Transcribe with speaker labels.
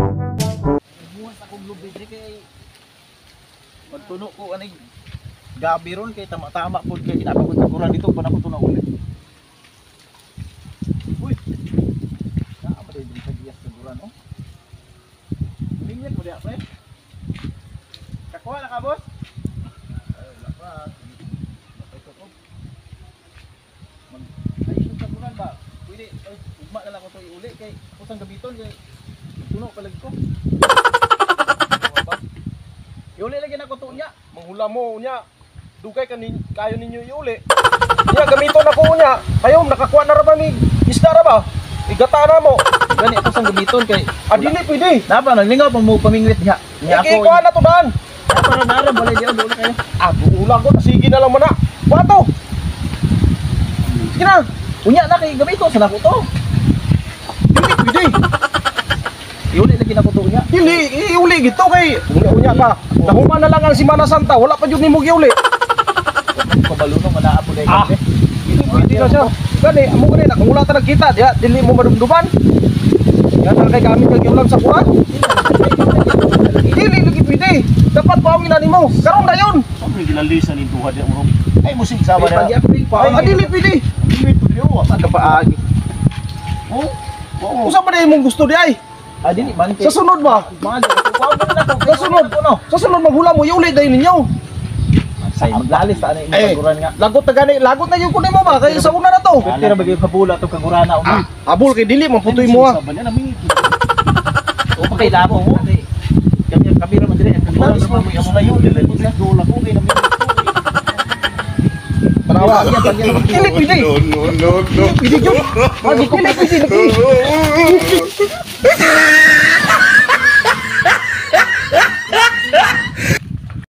Speaker 1: Buwas akong lubi diri kay magtuno ko aning gabi ron kay tama-tama pud kay kinapagod kaguran dito pa nako tuno uli. Uy. Naa ba diri sa giyas kaguran oh? Mingyat mo diha pre. Kakuha na ka boss? Ay, wala pa. Patay ko ko. Mag ayos yung kaguran ba? Pwede ay ugma na lang ko to iuli kay ako sang gabiton kay tuno palagi ko. Iuli lagi na ko to niya.
Speaker 2: Manghula mo unya. Dugay ka nin, kayo ninyo iuli. Unya gamiton ako unya. Kayo nakakuha na ra ba ni isda ra ba? Igata na mo.
Speaker 1: Gani ako sang gamiton kay
Speaker 2: Ah, dili pwede.
Speaker 1: Napa naglingaw pa mo pamingwit diha. Nya ako.
Speaker 2: Ikuha na to daan.
Speaker 1: Napa na nara balay diha duli kayo.
Speaker 2: Ah, buulang ko sige na lang man na. Wato. Sige na.
Speaker 1: Unya na kay gamiton sa nako to.
Speaker 2: Dili pwede.
Speaker 1: Iuli lagi nako to unya.
Speaker 2: Dili iuli gito kay unya unya ka. Nahuman na lang ang Simana Santa, wala pa jud nimo giuli.
Speaker 1: Kabalunong wala po dai.
Speaker 2: Ah. Dili pwede na siya. Gani, amo gani na kung wala ta nagkita diha, dili mo madumduman. Yan ang kay gamit kag giulam sa kuan. Dili lagi pwede. Dapat paawin na nimo. Karon na yun.
Speaker 3: Ano yung ginalisan ni duha diya mo? Ay, musig sama na.
Speaker 1: Pagi ako din pa.
Speaker 2: Ah, dili pwede.
Speaker 3: Dili to diyo.
Speaker 1: Sa paagi.
Speaker 3: Oh. Oo.
Speaker 2: Usa ba na imong gusto di ay?
Speaker 1: Ah, dili man kay.
Speaker 2: Sa sunod ba?
Speaker 1: Mga na ko.
Speaker 2: Sa sunod,
Speaker 1: no.
Speaker 2: Sa sunod maghula mo iuli dayon ninyo.
Speaker 1: Say maglalis ta ana imong
Speaker 2: Eh.
Speaker 1: kaguran nga.
Speaker 2: Lagot na gani, lagot na yung kunin mo ba kay sa una na to.
Speaker 1: Pwede ra bagay kabula to kagurana una.
Speaker 2: Habol kay dili man putoy mo ah.
Speaker 3: Sama niya namin.
Speaker 1: O pa kay labo mo. Kami kami ra man dire ang kaguran
Speaker 3: Mas
Speaker 1: ra man mo
Speaker 3: mo na yun. Dili dola ko kay namin.
Speaker 2: Tanawa. Dili pwede.
Speaker 4: No, no, no, no.
Speaker 2: Pwede jud. Dili pwede lagi.